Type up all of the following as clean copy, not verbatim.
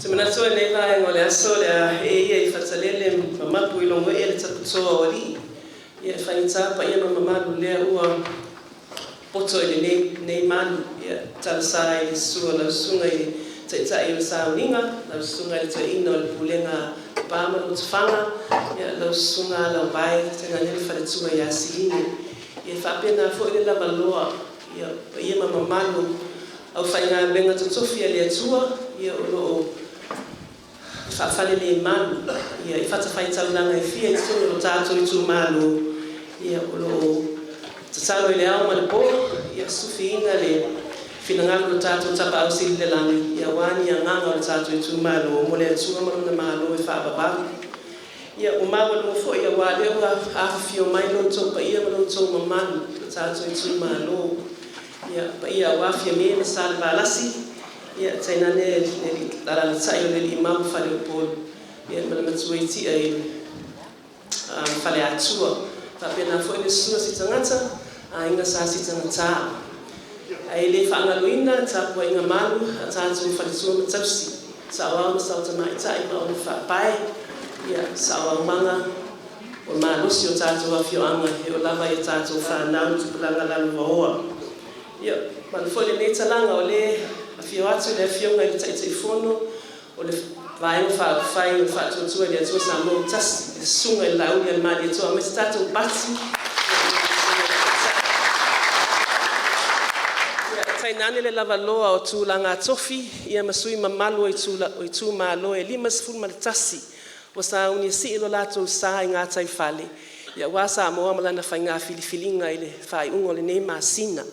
Te manatu o lenei vaega o le aso o le a ee ia i Fatalele ma mapu i Logoee le taputoa o alii. Ia e faigata paia ma mamalu lea ua poto i lenei malu. Ia talosa i le susu o lau susuga i le Taitai o le Sauniga, lau susuga i le Toeaina o le Pulega a Pa ma Lotofaga, ia lau susuga Alaovae, tainane le faletua ia Silini. Ia faapena foi le lavaloa ia paia ma mamalu aufaigaluega totofi a le Atua ia o lo o faafalelemalu i fatafaitaulaga e fia i totonu o lo tatou itumalo, ia o lo o tatalo i le ao ma le po ia sufiina le finagalo o lo tatou Tapaau Sili i le Lagi aua ni agaga o le tatou itumalo mo le Atua ma Lona Malo e faavavau. Ia ua maualuga foi aua o lea ua afifio mai lo outou paia ma lo outou mamalu i lo tatou itumalo, ia paia aua Fiame ma Salevalasi, ia tainane le alaalatai o le alii Mau o Faleupolu, ia ma le matua i Tia i le Faleatua. Faapena foi le susu o Sitagata, aiga Sa Sitagata. Ae le faagaloina le tapuaiga malu a tatou faletua ma tausi, saoao ma sao tamaitai ma aunafaapae, ia saoaumaga o le malosi o tatou afioaga e oo lava i a tatou fanau le tupulaga lalovaoa. Ia, manu foi lenei talaga o lea e afio atu le Afioga i le Taitaifono o le Vaega Faaupufai o le Faatuatua i le Atua Samoa ua Tasi, le Susuga i le Laaulialemalietoa, aemaise tatou pati. Ia, tainane le lavaloa o tulaga tofi ma sui usufono mamalu o itumalo e 51 ua sauni e sii lo latou sa i gataifale aua Samoa ma lana faiga filifiliga i le faaiuga o lenei masina.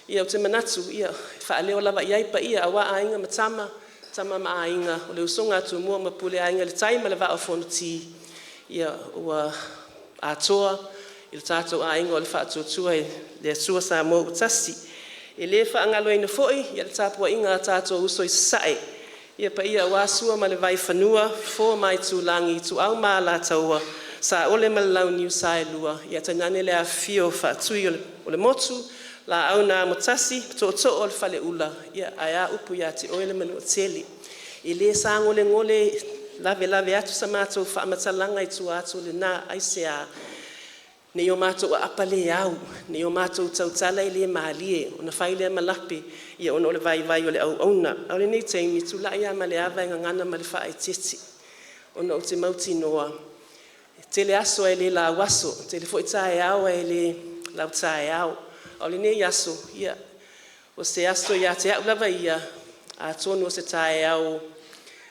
Ia, ou te manatu e faaleo lava i ai paia aua Aiga ma Tama, Tama ma Aiga, o le usoga a Tumua ma Pule, Aiga i le Tai ma le Vaa o Fonoti. Ia ua atoa i le tatou aiga o le Faatuatua i le Atua Samoa ua Tasi. E le faagaloina foi le tapuaiga a tatou uso i Sasae, ia paia aua Sua ma le Vaifanua, Fofo ma Aitulagi, Ituau ma Alataua, Saole ma le Launiu Saelua, tainane le afifio o Faatui o le Motu, Laau na Amotasi, Tootoo o le Faleula, ae a upu ia te oe le Manuatele. E le sagolegole lavelave atu sa matou faamatalaga i tua atu o lena. Aisea? Ne i o matou aapa le au, ne i o matou tautala e le malie ona fai lea ma lape ona o le vaivai o le auauna. A o lenei taimi, e tulai lava ma le ava e gagana ma le faaeteete ona ou te mautinoa e tele aso ae le lauaso, e tele foi taeao ae le lautaeao. A o lenei aso, ia, o se aso ia te au lava ia, atonu o se taeao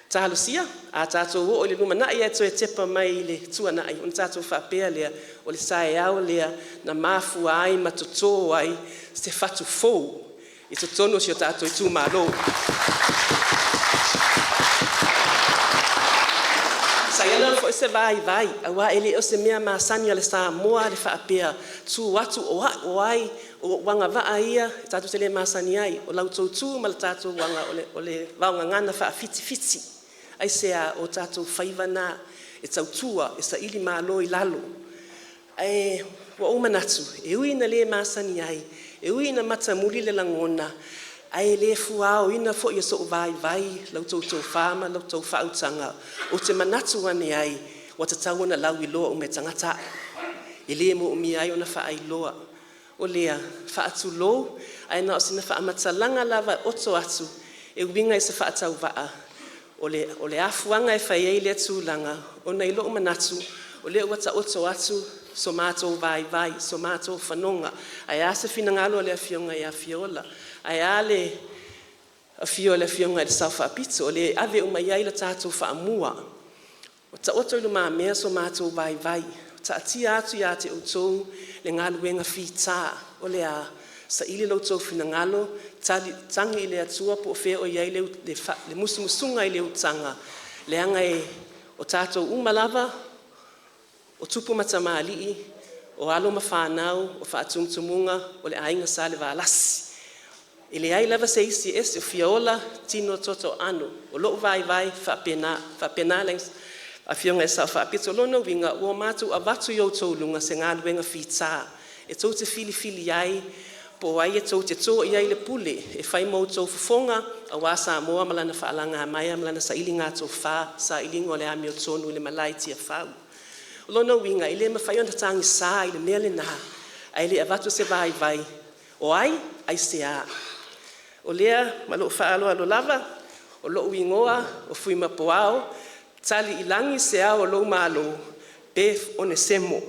talosia a tatou oo i le lumanai ae toe tepa mai i le tuanai ona tatou faapea lea, o le taeao lea na mafua ai ma totō ai se fatu fou i totonu o si o tatou itumalo. Sa i ai lava foi se vaivai aua e le o se mea masani a le Samoa le faapea, tu atu o au o ai, o ou agavaa ia tatou te le masani ai. O la outou tu ma le tatou o le vaogagana faafitifiti. Aisea? O tatou faiva na e tautua, e saili malo i lalo. Ae ua ou manatu, e ui ina le masani ai, e ui ina matamuli le lagona, ae le fuaoina foi e sou vaivai la outou tofa ma la outou faautaga. Ou te manatu ane ai, ua tatau ona lauiloa uma e tagata au, e le moomia ai ona faailoa. O lea, e faatulou, ae na o sina faamatalaga lava e oto atu e uiga i se faatauvaa. O le afuaga e fai ai lea tulaga, ona i lou manatu o lea ua taoto atu so matou vaivai, so matou fanoga. Ae a se finagalo o le Afioga ia Fiola? Ae a le afio o le Afioga i le Sao Faapito, o le e ave uma i ai le tatou faamua. Ua taoto i lumamea so matou vaivai, taatia atu ia te outou le galuega fita. O le a? Saili lo outou finagalo, tagi i le Atua po o fea o i ai le musumusuga i le utaga, leaga o tatou uma lava o tupu ma tamalii, o alo ma fanau, o faatumutumuga, o le aiga Salevalasi. E leai lava se isi e ese, o Fiola tino toto ano. O lou vaivai e faapena, e faapena le Afioga i le Sao Faapito. O lona uiga ua matou avatu i outou luga se galuega fita e tou te filifili ai Po o ai e tou te to i ai le pule e fai ma outou fofoga aua Samoa ma lana faalagamaea ma lana sailiga tofa, sailiga o le amiotonu i le malae i Tiafau. O lona uiga e le mafai ona tagisa i le mea lena ae le avatu se vaivai o ai, aisea? O lea ma lou faaaloalo lava, o lou igoa o Fuimapuao, tali i lagi se ao o lou Malo, Beth Onesemo.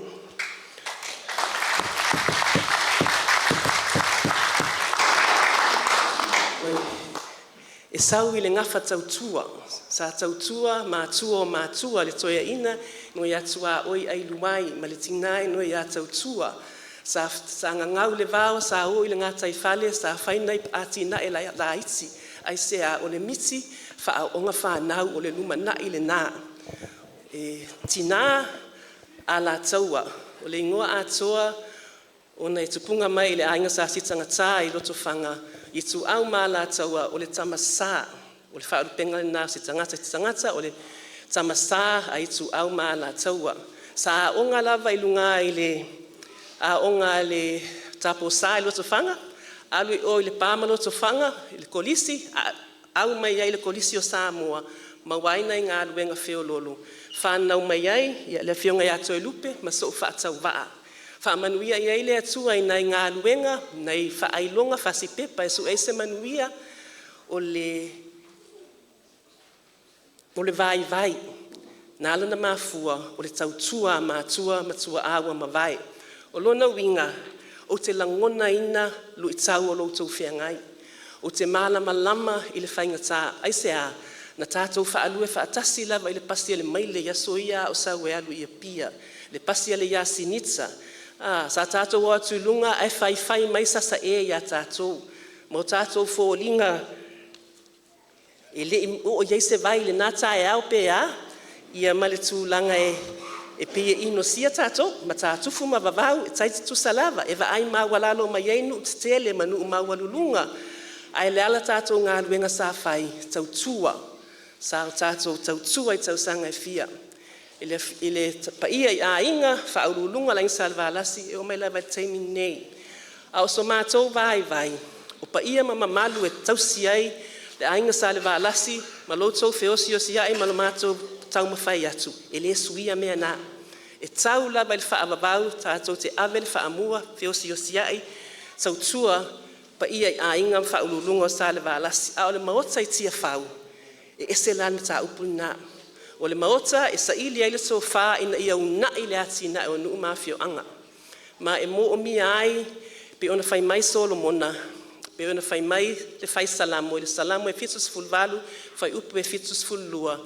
E sau i le gafa tautua sa tautua matua o matua le toeaina nai tuaoi Ailuai ma le tina ia Tautua sa gagau i le vao, sa ui i le gataifale sa fai nai atinae laiti. Aisea? O le miti faaooga fanau o le lumanai lena. E tina Alataua, o le igoa atoa ona e tupuga mai i le aiga Sa Sitagata i Lotofaga, Ituau ma Alataua, o le tama sa, o le faalupega lena o se tagata, o se tagata o le tama sa a Ituau ma Alataua. Sa aoga lava i luga i le aoga a le Tapo Sa i Lotofaga, alu i o i Lepa ma Lotofaga i le Kolisi, au mai ai i le Kolisi o Samoa, maua ai nai galuega feoloolo, fanau mai ai le Afioga ia Toelupe ma sou faatauvaa. Faamanuia i ai le Atua i nai galuega, nai faailoga fasipepa e sue ai se manuia. O le vaivai na ala ona mafua o le tautua a matua ma tuaa ua mavae. O lona uiga ou te lagonaina luitau o lo outou feagai, ou te malamalama i le faigata. Aisea? Na tatou faalue faatasi lava i le pasi a le maile i aso ia a o sau e alu i Apia, le pasi a le Ya Sinita. Sa tatou o atu i luga ae faifai mai sasae ia tatou ma o tatou foliga e le i oo i ai se vai i lena taeao pe a ia ma le tulaga e pei e inosia tatou, matatufu ma vavau e tai tutusa lava, e vaai maualalo mai ai nuu tetele ma nuu maualuluga. Ae o le a le tatou galuega sa fai? Tautua, sa tatou tautua i tausaga e fia i le paia i aiga, faauluuluga le Aiga Salevalasi e oo mai lava i le taimi lenei. A o so matou vaivai, o paia ma mamalu e tausi ai le Aiga Salevalasi ma lo outou feosiosiai ma lo matou taumafai atu, e le suia mea na, e tau lava i le faavavau tatou te ave le faamua, feosiosiai, tautua paia i aiga ma faauluuluga o Salevalasi. A o le Maota i Tiafau, e ese la le mataupu lena, o le Maota e saili ai le tofa ina ia uunai le atinae o nuu ma afioaga, ma e moomia ai pei ona fai mai Solomona, pei ona fai mai le Fai Salamo i le Salamo 78 fuaiupu 72,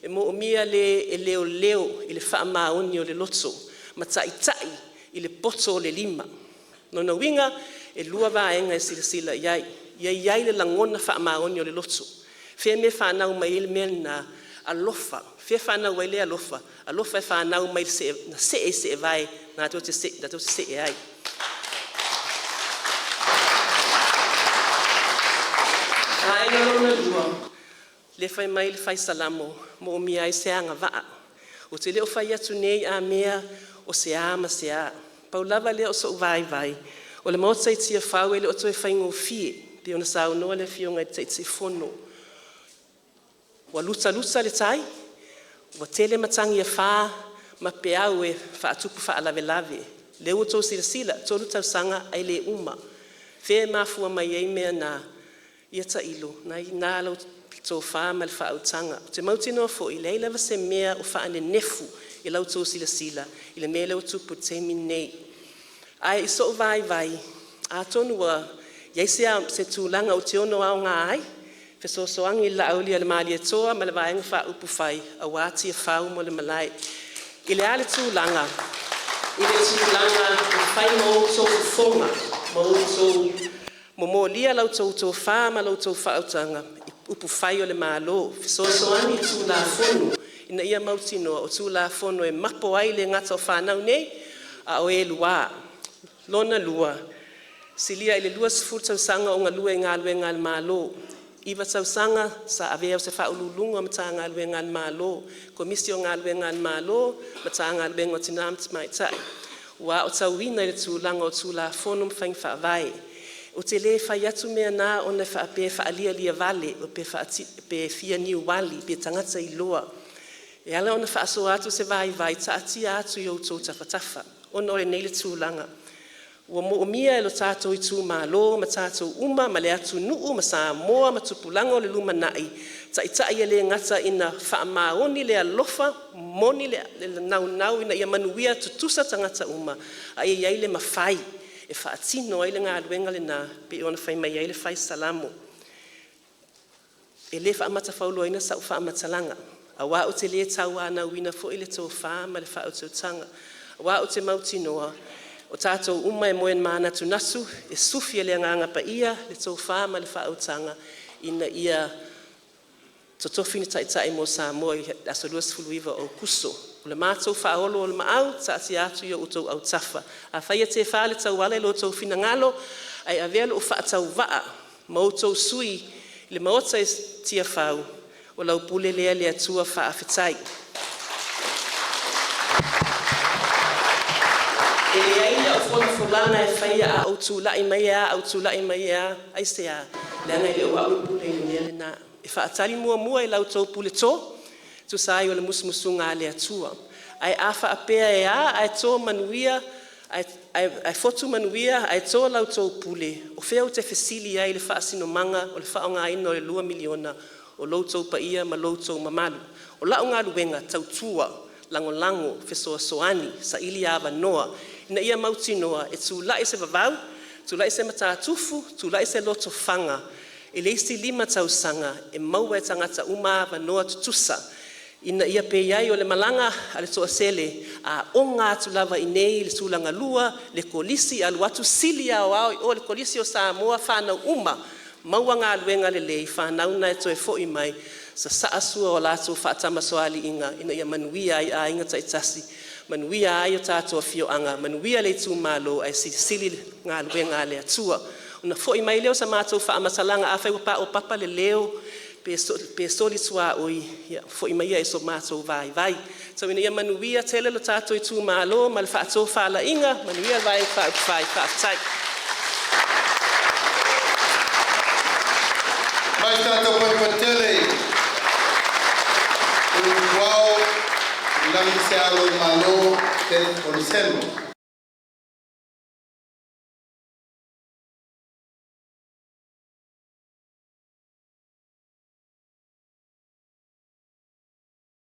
e moomia le e leoleo i le faamaoni o le loto ma taitai i le poto o le lima. O lona uiga e lua vaega e silasila i ai, ia i ai le lagona faamaoni o le loto. Fea mea e fanau mai ai le mea lena? Alofa. Fea e fanau ai le alofa? Alofa e fanau mai na see i seevae latou te see ai. Vaega lona lua, lea e fai mai le Fai Salamo, e moomia ai se agavaa. Ou te le o fai atu nei a mea o se a ma se a, pau lava lea o sou vaivai, o le Maota i Tiafau e le o toe faigofie pei ona saunoa le Afioga i le Taitaifono. Ua lutaluta le tai, ua tele matagi e fa ma peau e faatupu faalavelave. O lea ua outou silasila, 3 tausaga ae le uma. O fea e mafua mai ai mea na? Ia tailo, o lena e i ina la outou tofa ma le faautaga. Ou te mautinoa foi e leai lava se mea o faanenefu i la outou silasila i le mea lea ua tupu i le taimi lenei. Ae i sou vaivai, atonu ua i ai se tulaga ou te ono aoga ai, fesoasoani i le Laaulialemalietoa ma le Vaega Faaupufai aua Tiafau ma le malae. I le a le tulaga? I le tulaga e fai ma outou fofoga ma outou momolia la outou tofa ma la outou faautaga i upufai o le Malo, fesoasoani i Tulafono ina ia mautinoa o Tulafono e mapo ai le gata o fanau nei a o e lua. Lona lua, silia i le 20 tausaga o ou galue i galuega a le Malo, 9 tausaga sa avea o se Faauluuluga o Matagaluega a le Malo, Komisi o Galuega a le Malo, Matagaluega o Tina ma Tamaitai, ua aotauina i le tulaga o Tulafono ma Faiga Faavae. Ou te le fai atu mea na ona e faapea e faalialia vale pe fia niuali pe tagata iloa. E ala ona faasoa atu se vaivai taatia atu i o outou tafatafa ona o lenei le tulaga ua moomia e lo tatou itumalo ma tatou uma ma le atunuu ma Samoa ma tupulaga o le lumanai, taitai e le gata ina faamaoni le alofa, moni le naunau ina ia manuia tutusa tagata uma, a ia i ai le mafai e faatino ai le galuega lena pei ona fai mai ai le fai Salamo. E le faamatafauloaina sau faamatalaga aua ou te le tauanauina foi le tofa ma le faautautaga, aua ou te mautinoa o tatou uma e moemanatunatu e sufi e le Agaga Paia le tofa ma le faautaga ina ia totofi ni taitai mo Samoa i le aso 29 o Aokuso. O le matou faaoloolomaau, taatia atu i o outou autafa, afai e tefa le tauala i lo outou finagalo ae avea lou faatauvaa ma outou sui i le Maota i Tiafau, o lau pule lea le Atua faafetai. E leai ni au folafolaga e faia a ou tulai mai e a, a ou tulai mai e a. Aisea? Leaga e le o au e pule i le mea lena, e faatali muamua i la outou puleto e tusa ai o le musumusuga a le Atua. Ae a faapea e a ae to manuia ae fotu manuia ae to la outou pule, o fea ou te fesili ai i le faasinomaga o le faaaogaina o le $2 miliona? O lo outou paia ma lo outou mamalu. O lau galuega, tautua, lagolago, fesoasoani, saili avanoa ina ia mautinoa e tulai se vavau, tulai se matatufu, tulai se lotofaga i le isi 5 tausaga e maua e tagata uma avanoa tutusa ina ia pei ai o le malaga a le toatele, a oga atu lava i inei i le tulagalua le Kolisi alu atu sili aoao i o i le Kolisi o Samoa fanau uma, maua galuega lelei, fanau na e toe foi mai sasaa sua o latou faatamasoaliiga ina ia manuia ai aiga taitasi, manuia ai tatou afioaga, manuia le itumalo ae silisili le galuega a le Atua. Ona foi mai lea o se matou faamatalaga afai ua paopapa le leo pe soli suaui, ia foi maia i so matou vaivai. Tau ina ia manuia tele lo tatou itumalo ma le faatofalaiga, manuia le Vaega Faaupufai. Faafetai. Mai tatou tele Ulualofo Uluao i lagi se alo o le Malo Kenneth Poliseno.